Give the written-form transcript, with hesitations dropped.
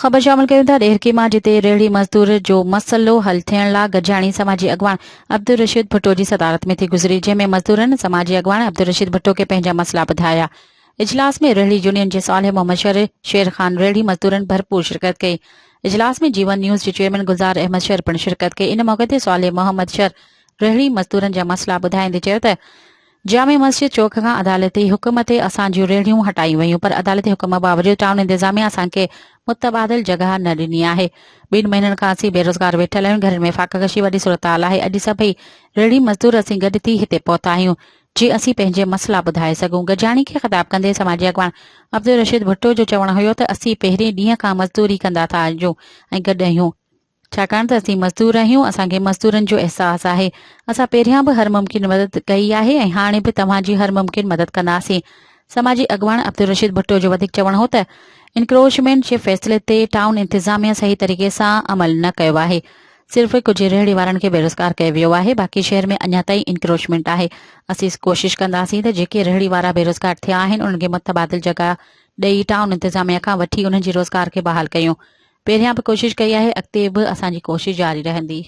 خبر شامل ڪيون ٿا ڏهرڪي مان جتي ريڙهي مزدور جو مسئلو حل ٿيڻ لا گڏجاڻي سماجي اڳواڻ عبدالرشيد ڀٽو جي صدارت ۾ ٿي گذري جنهن ۾ مزدورن سماجي اڳواڻ عبدالرشيد ڀٽو کي پنهنجا مسئلا ٻڌايا اجلاس ۾ ريڙهي يونين جي صالح محمد شر شير خان ريڙهي مزدورن ڀرپور شرڪت ڪئي اجلاس ۾ جيون نيوز جي چيئرمين گلزار احمد شر پڻ شرڪت ڪئي ان موقعي تي صالح محمد شر ريڙهي مزدورن جا مسئلا ٻڌائيندي چيو ته جامع مسجد چوڪ کان عدالتي حڪم تي اسان جون ريڙهيون هٽايون ويون پر عدالتي حڪم باوجود ٽائون انتظاميا اسان کي متبادل جڳهه نه ڏني آهي. ٻن مهينن کان اسين بيروزگار ويٺل آهيون گهرن ۾ فاقه ڪشي وڏي صورتحال آهي اڄ سڀئي ريڙهي مزدور اسين گڏ ٿي هتي پهتا آهيون جي اسين پنهنجي مسئلا ٻڌائي سگهون گڏجاڻي کي خطاب ڪندي سماجي اڳواڻ عبدالرشيد ڀٽو جو چوڻ هيو ته اسين پهرين ڏينهن کان مزدوري ڪندا ٿا اچون ۽ گڏ آهيون. ڇاڪاڻ ته اسين مزدور آهيون، اسان کي مزدورن جو احساس آهي. اسان پهريان به هر ممڪن مدد ڪئي آهي ۽ هاڻي به توهان جي هر ممڪن مدد ڪنداسين. سماجي اڳواڻ عبدالرشيد ڀٽو جو وڌيڪ چوڻ هو ته انڪروچمينٽ جي فيصلي تي ٽائون انتظاميه صحيح طريقي سان عمل نه ڪيو آهي. صرف ڪجهه ريڙهي وارن کي بيروزگار ڪيو ويو آهي، باقي شهر ۾ اڃا تائين انڪروچمينٽ آهي. اسين ڪوشش ڪنداسين ته جيڪي ريڙهي وارا بيروزگار ٿيا آهن، انهن کي متبادل جڳهه ڏئي ٽائون انتظاميه کان وٺي انهن جي روزگار کي بحال ڪيون. پهريان به ڪوشش ڪئي آهي اڳتي به اسان جي ڪوشش جاري رهندي.